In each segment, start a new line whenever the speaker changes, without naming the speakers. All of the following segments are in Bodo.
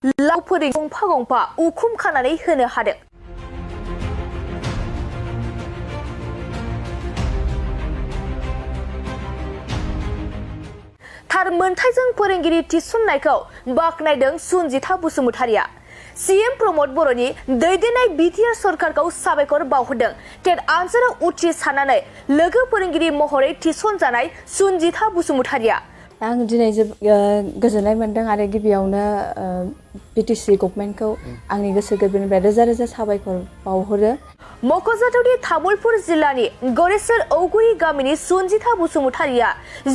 लाव फोरोंगिरि गंफा गंफा उखुम खानानै होनो हादों। थार मोनथायजों फोरोंगिरि थिसननायखौ बाख्नायदों सुनजिता बसुमतारिया। सीएम प्रमोद बर'नि दैदेननाय बीटीआर सरकारखौ साबायखर बावहोदों। टेट आनजादाव उथ्रिसारनानै लोगो फोरोंगिरि महरै थिसनजानाय सुनजिता बसुमतारिया।
आं दिनै गोजोननाय मोनदों आरो गिबियावनो बीटीसी गभर्नमेन्टखौ आंनि गोसो गोरबोनिफ्राय रोजा रोजा साबायखर बावहरो।
मख'जाथावदि तामुलपुर जिल्लानि गरेसर औगुरि गामिनि सुनजिता बसुमतारिया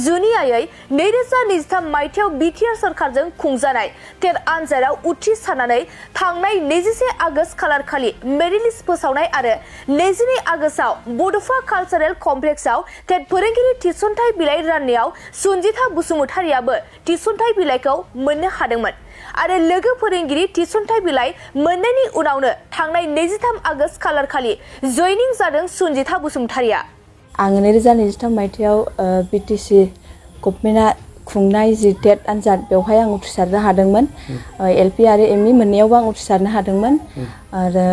जुनियायै 2023 मायथाइयाव बीटीआर सरकारजों खुंजानाय टेट आनजादाव उथ्रिसारनानै थांनाय 21 आगस्ट खालारखालि मेरिट लिस्ट फोसावनाय आरो 22 आगस्टआव बड'फा कालचारेल कमप्लेक्सआव टेट फोरोंगिरि थिसनथाइ बिलाइ राननायाव सुनजिता बसुमतारियाबो थिसनथाइ बिलाइखौ मोननो हादोंमोन आरो लोगो फोरोंगिरि थिसनथाइ बिलाइ मोननायनि उनावनो थांनाय 23 आगस्ट खालारखालि जयनिं जादों सुनजिता बसुमतारिया।
आं 2023 मायथाइयाव बीटीसी गभर्नमेन्टआ खुंनाय जि टेट आनजाद बेवहाय आं उथ्रिसारनो हादोंमोन। एलपि आरो एमइ मोननैयावबो आं उथ्रिसारनो हादोंमोन आरो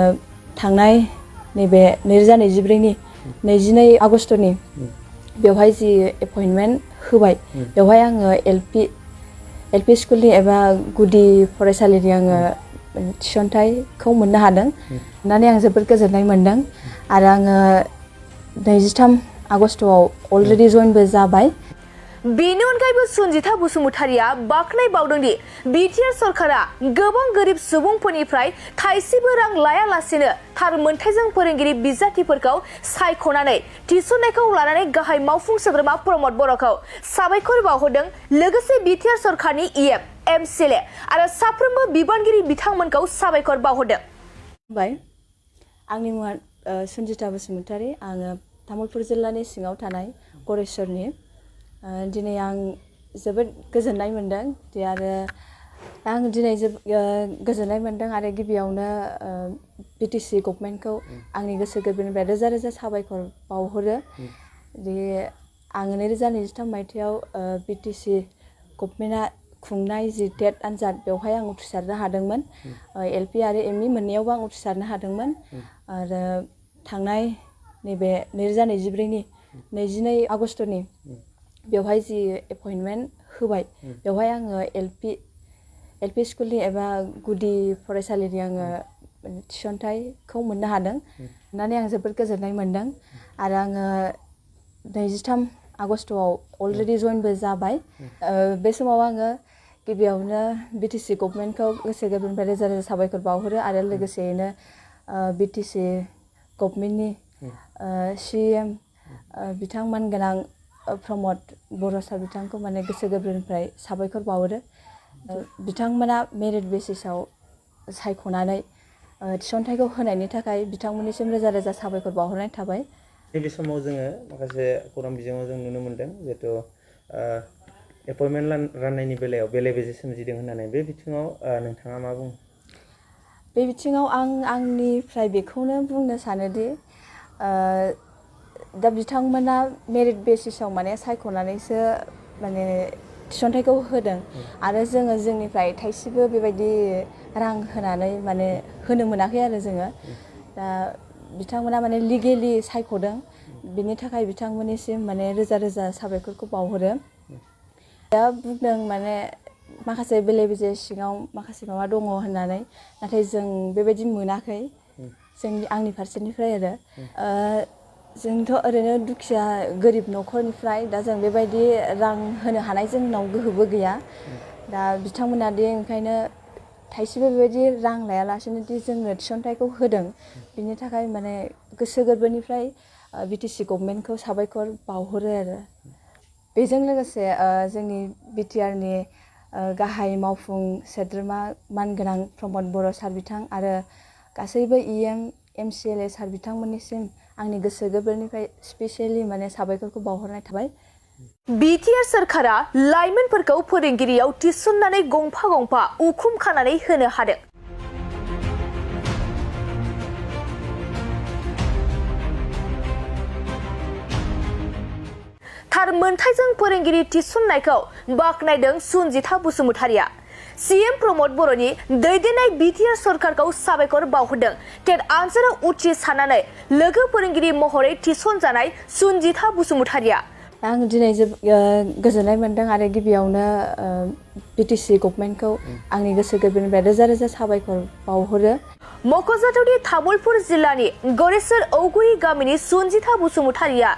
थांनाय नैबे 2024 नि 22 आगस्टनि बेवहाय जि एपइन्टमेन्ट होबाय बेवहाय आङो एलपि स्कुलनि एबा गुदि फरायसालिनि आङो थिसनथाइखौ मोननो हादों होननानै आं जोबोद गोजोननाय मोनदों आरो आङो 23 आगस्टआव अलरेडि जइनबो जाबाय।
बेनि अनगायैबो सुनजिता बसुमतारिया बाख्नायबावदोंदि बीटीआर सरकारा गोबां गोरिब सुबुंफोरनिफ्राय थाइसेबो रां लायालासेनो थार मोनथायजों फोरोंगिरि बिजाथिफोरखौ सायख'नानै थिसननायखौ लानानै गाहाय मावफुं सोद्रोमा प्रमोद बर'खौ साबायखर बावहोदों। लोगोसे बीटीआर सरकारनि इएम एमसिएलए आरो साफ्रोमबो बिबानगिरि बिथांमोनखौ साबायखर बावहोदों।
आंनि मुङा सुनजिता बसुमतारि। आङो तामुलपुर जिल्लानि सिङाव थानाय गरेसरनि। दिनै आं जोबोद गोजोननाय मोनदों आरो आं दिनै गोजोननाय मोनदों आरो गिबियावनो बीटीसी गभर्नमेन्टखौ आंनि गोसो गोरबोनिफ्राय रोजा रोजा साबायखर बावहरो। आङो 2023 मायथाइयाव बीटीसी गभर्नमेन्टआ खुंनाय जि टेट आनजाद बेवहाय आं उथ्रिसारनो हादोंमोन। एलपि आरो एमइ मोननैयावबो आं उथ्रिसारनो हादोंमोन आरो थांनाय नैबे 2024 नि 22 आगस्टनि बेवहाय जि एपइन्टमेन्ट होबाय बेवहाय आङो एलपि स्कुलनि एबा गुदि फरायसालिनि आङो थिसनथाइखौ मोननो हादों होननानै आं जोबोद गोजोननाय मोनदों आरो आङो 23 आगस्टआव अलरेडि जइनबो जाबाय। बे समाव आङो गिबियावनो बीटीसी गभर्नमेन्टखौ गोसो गोरबोनिफ्राय रोजा रोजा साबायखर बावहरो आरो लोगोसेयैनो बीटीसी गभर्नमेन्टनि सीएम बिथांमोन गोनां प्रमोद बर' सार बिथांखौ माने गोसो गोरबोनिफ्राय साबायखर बावहरो। बिथांमोना मेरिट बेसिसाव सायख'नानै थिसनथाइखौ होनायनि थाखाय बिथांमोननिसिम रोजा रोजा साबायखर बावहरनाय थाबाय।
नैबे समाव जोङो माखासे खौरां बिजोङाव जों नुनो मोनदों जिहेतु एपइन्टमेन्ट राननायनि बेलायाव बेले बेजे सोमजिदों होननानै बे बिथिङाव नोंथाङा मा बुङो?
बे बिथिङाव आं आंनिफ्राय बेखौनो बुंनो सानोदि दा बिथांमोना मेरिट बेसिसाव माने सायख'नानैसो माने थिसनथाइखौ होदों आरो जोङो जोंनिफ्राय थाइसेबो बेबायदि रां होनानै माने होनो मोनाखै आरो जोङो दा बिथांमोना माने लिगेलि सायख'दों बिनि थाखाय बिथांमोननिसिम माने रोजा रोजा साबायखरखौ बावहरो। दा बुंदों माने माखासे बेले बेजे सिङाव माखासे माबा दङ होननानै नाथाय जों बेबायदि मोनाखै आंनि फारसेनिफ्राय आरो जोंथ' ओरैनो दुखिया गोरिब न'खरनिफ्राय दा जों बेबायदि रां होनो हानाय जोंनाव गोहोबो गैया। दा बिथांमोना दि ओंखायनो थाइसेबो बेबायदि रां लायालासेनो दि जोंनो थिसनथाइखौ होदों बिनि थाखाय माने गोसो गोरबोनिफ्राय बीटीसी गभर्नमेन्टखौ साबायखर बावहरो आरो बेजों लोगोसे जोंनि बीटीआरनि गाहाय मावफुं सोद्रोमा मानगोनां प्रमोद बर' सार बिथां आरो गासैबो इएम एमसिएलए सार बिथांमोननिसिम आंनि गोसो गोरबोनिफ्राय स्पेसियेलि माने साबायखरखौ बावहरनाय थाबाय।
बीटीआर सरकारा लाइमोनफोरखौ फोरोंगिरियाव थिसननानै गंफा गंफा उखुम खानानै होनो हादों। थार मोनथायजों फोरोंगिरि थिसननायखौ बाख्नायदों सुनजिता बसुमतारिया। सीएम प्रमोद बर'नि दैदेननाय बिटिआर सरकारखौ साबायखर बावहरदों। टेट आनजादाव उथ्रिसारनानै लोगो फोरोंगिरि महरै थिसनजानाय सन्जिथा बसुमतारिया
आं दिनै गोजोननाय मोन्दों आरो गिबियावनो बिटिसि गभर्नमेन्टखौ आंनि गोसो गोरबोनिफ्राय रोजा रोजा साबायखर बावहरो।
मख'जाथावदि तामुलपुर जिल्लानि गरेसर औगुरि गामिनि सन्जिथा बसुमतारिया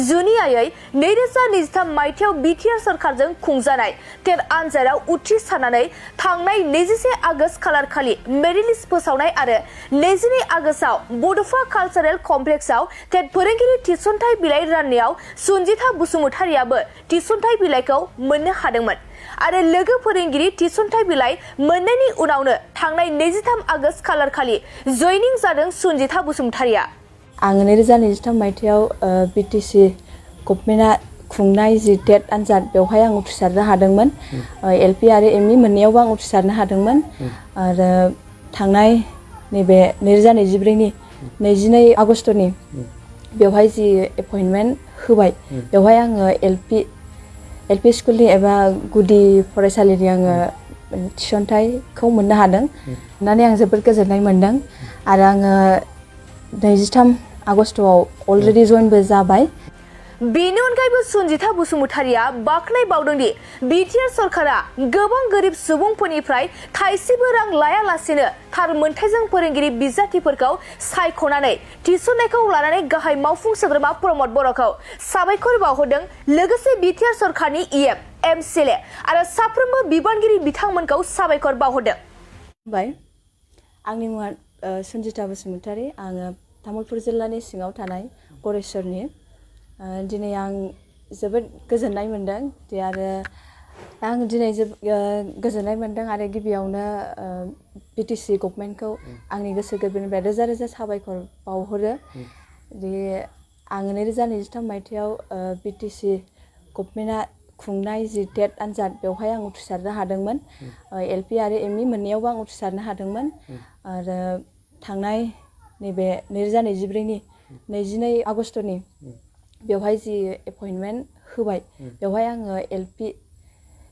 जुनियायै 2023 मायथाइयाव बिटिआर सरकारजों खुंजानाय टेट आनजादाव उथ्रिसारनानै थांनाय 21 आगस्ट खालारखालि मेरिट लिस्ट फोसावनाय आरो 22 आगस्टआव बड'फा कालचारेल कमप्लेक्सआव टेट फोरोंगिरि थिसनथाइ बिलाइ राननायाव सन्जिथा बसुमतारियाबो थिसनथाइ बिलाइखौ मोननो हादोंमोन आरो लोगो फोरोंगिरि थिसनथाइ बिलाइ मोननायनि उनावनो थांनाय 23 आगस्ट खालारखालि जयनिं जादों सन्जिथा बसुमतारिया।
आं 2023 मायथाइयाव बिटिसि गभर्नमेन्टआ खुंनाय जि टेट आनजाद बेवहाय आं उथ्रिसारनो हादोंमोन। एलपि आरो एमइ मोननैयावबो आं उथ्रिसारनो हादोंमोन आरो थांनाय नैबे 2024 नि 22 आगस्टनि बेवहाय जि एपइन्टमेन्ट होबाय बेवहाय आङो एलपि स्कुलनि एबा गुदि फरायसालिनि आङो थिसनथाइखौ मोननो हादों होननानै आं जोबोद गोजोननाय मोन्दों आरो आङो 23 आगस्टआव अलरेडि जइनबो जाबाय।
बेनि अनगायैबो सन्जिथा बसुमतारिया बाख्नाय बावदोंदि बिटिआर सरकारा गोबां गोरिब सुबुंफोरनिफ्राय थाइसेबो रां लायालासेनो थार मोनथायजों फोरोंगिरि बिजाथिफोरखौ सायख'नानै थिसननायखौ लानानै गाहाय मावफुं सोद्रोमा प्रमोद बर'खौ साबायखर बावहरदों। लोगोसे बिटिआर सरकारनि इएम एमसिएलए आरो साफ्रोमबो बिबानगिरि बिथांमोनखौ साबायखर बावहरदों।
आंनि मुङा सन्जिथा बसुमतारि। आङो तामुलपुर जिल्लानि सिङाव थानाय गरेसरनि। दिनै आं जोबोद गोजोननाय मोन्दों आरो आं दिनै गोजोननाय मोन्दों आरो गिबियावनो बिटिसि गभर्नमेन्टखौ आंनि गोसो गोरबोनिफ्राय रोजा रोजा साबायखर बावहरो। आङो 2023 मायथाइयाव बिटिसि गभर्नमेन्टआ खुंनाय जि टेट आनजाद बेवहाय आं उथ्रिसारनो हादोंमोन। एलपि आरो एमइ मोननैयावबो आं उथ्रिसारनो हादोंमोन आरो थांनाय नैबे 2024 नि 22 आगस्टनि बेवहाय जि एपइन्टमेन्ट होबाय बेवहाय आङो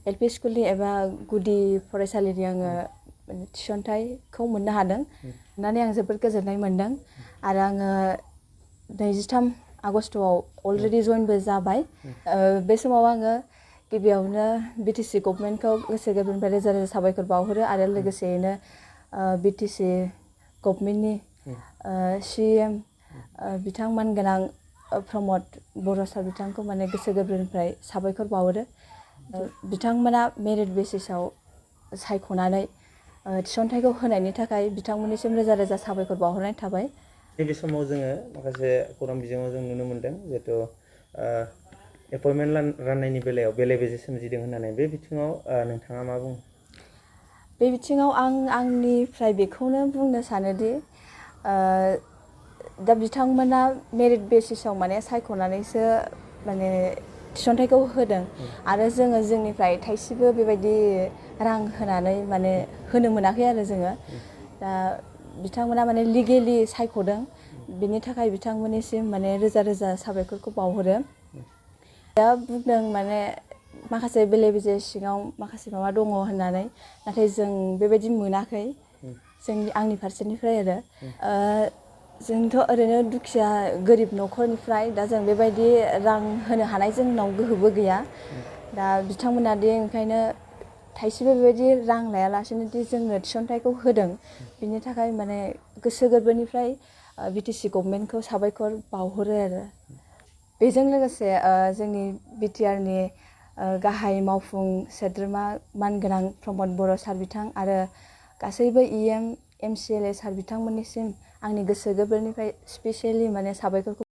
एलपि स्कुलनि एबा गुदि फरायसालिनि आङो थिसनथाइखौ मोननो हादों होननानै आं जोबोद गोजोननाय मोन्दों आरो आङो 23 आगस्टआव अलरेडि जइनबो जाबाय। बे समाव आङो गिबियावनो बिटिसि गभर्नमेन्टखौ गोसो गोरबोनिफ्राय रोजा रोजा साबायखर बावहरो आरो लोगोसेयैनो बिटिसि गभर्नमेन्टनि सीएम बिथां मानगोनां प्रमोद बर' सार बिथांखौ माने गोसो गोरबोनिफ्राय साबायखर बावहरो। बिथांमोना मेरिट बेसिसाव सायख'नानै थिसनथाइखौ होनायनि थाखाय बिथांमोननिसिम रोजा रोजा साबायखर बावहरनाय थाबाय।
नैबे समाव जोङो माखासे खौरां बिजोङाव जों नुनो मोन्दों जिहेथु एपइन्टमेन्ट राननायनि बेलायाव बेले बेजे सोमजिदों होननानै बे बिथिङाव नोंथाङा मा बुङो?
बे बिथिङाव आंनिफ्राय बेखौनो बुंनो सानोदि दा बिथांमोना मेरिट बेसिसाव माने सायख'नानैसो माने थिसनथाइखौ होदों आरो जोङो जोंनिफ्राय थाइसेबो बेबायदि रां होनानै माने होनो मोनाखै आरो जोङो दा बिथांमोना माने लिगेलि सायख'दों बिनि थाखाय बिथांमोननिसिम माने रोजा रोजा साबायखरखौ बावहरो। दा बुंदों माने माखासे बेले बेजे सिङाव माखासे माबा दङ होननानै नाथाय जों बेबायदि मोनाखै आंनि फारसेनिफ्राय आरो जोंथ' ओरैनो दुखिया गोरिब न'खरनिफ्राय दा जों बेबायदि रां होनो हानाय जोंनाव गोहोबो गैया। दा बिथांमोना दि ओंखायनो थाइसेबो बेबायदि रां लायालासेनो दि जोंनो थिसनथाइखौ होदों बिनि थाखाय माने गोसो गोरबोनिफ्राय बिटिसि गभर्नमेन्टखौ साबायखर बावहरो आरो बेजों लोगोसे जोंनि बिटिआरनि गाहाय मावफुं सोद्रोमा मानगोनां प्रमोद बर' सार बिथां आरो गासैबो इएम एमसिएलए सार बिथांमोननिसिम आंनि गोसो गोरबोनिफ्राय स्पेसियेलि माने साबायखरखौ